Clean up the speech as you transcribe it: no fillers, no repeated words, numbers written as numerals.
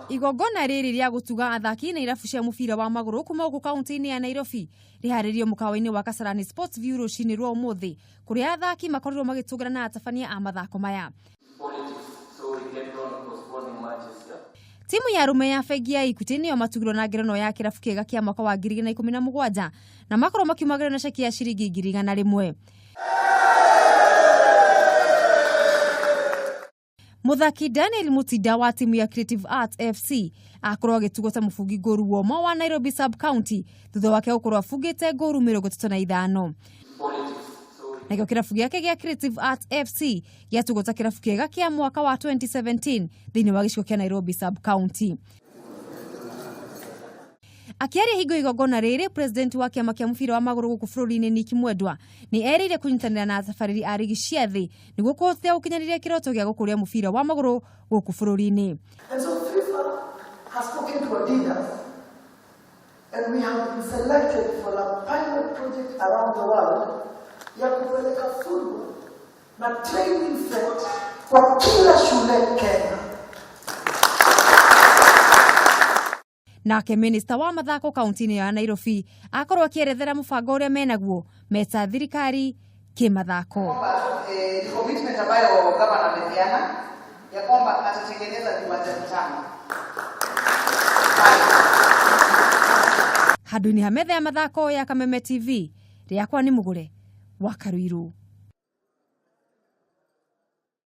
Igongona rĩrĩ rĩa gũtuga athaki na irabu cia mũbira wa magũrũ kuma gũkũ kaunti-inĩ ya Nairobi rĩharĩrio mũkawa-inĩ wa Kasarani Sports View rũcinĩ rwa ũmũthĩ, kũrĩa athaki makorirwo magĩtũngana na atabania a mathako maya. Timu ya arũme ya bengi ya Equity nĩyo matugirwo na ngerenwa ya kĩrabu kĩega kĩa mwaka wa 2017 na makorwo makiumagĩra na ceki ya ciringi 100,000. Mũthaki Daniel Mutinda wa timu ya Creative Arts FC akorwo agĩtugwo ta mũbungi ngũru woma wa Nairobi Sub County thutha wake gũkorwo abungĩte ngũru 35. Nakĩo kĩrabu gĩake gĩa Creative Arts FC gĩatugwo ta kĩrabu kĩega kĩa mwaka wa 2017 thĩinĩ wa gĩcigo kĩa Nairobi Sub County. Akĩaria hingo igongona rĩrĩ, president wa kĩama kĩa mũbira wa magũrũ gũkũ bũrũri-inĩ Nick Mwendwa nĩ erĩire kũnyitanĩra na atabarĩri a rigi cia thĩ nĩguo kũhotithia gũkinyanĩria kĩroto gĩa gũkũria mũbira wa magũrũ gũkũ bũrũri-inĩ. And so FIFA has spoken to Adidas and we have been selected for a pilot project around the world ya kupeleka football na training set kwa kila shule Kenya. Nake minista wa mathako kaunti-inĩ ya Nairobi akorwo akĩerethera mũbango ũrĩa menaguo meta thirikari kĩmathako. Kwamba ni commitment ambayo gavana amepeana ya kwamba atatengeneza viwanja vitano. Handũ-inĩ ha metha ya mathako ya Kameme TV, rĩakwa nĩ Mũgũre wa Karuiru.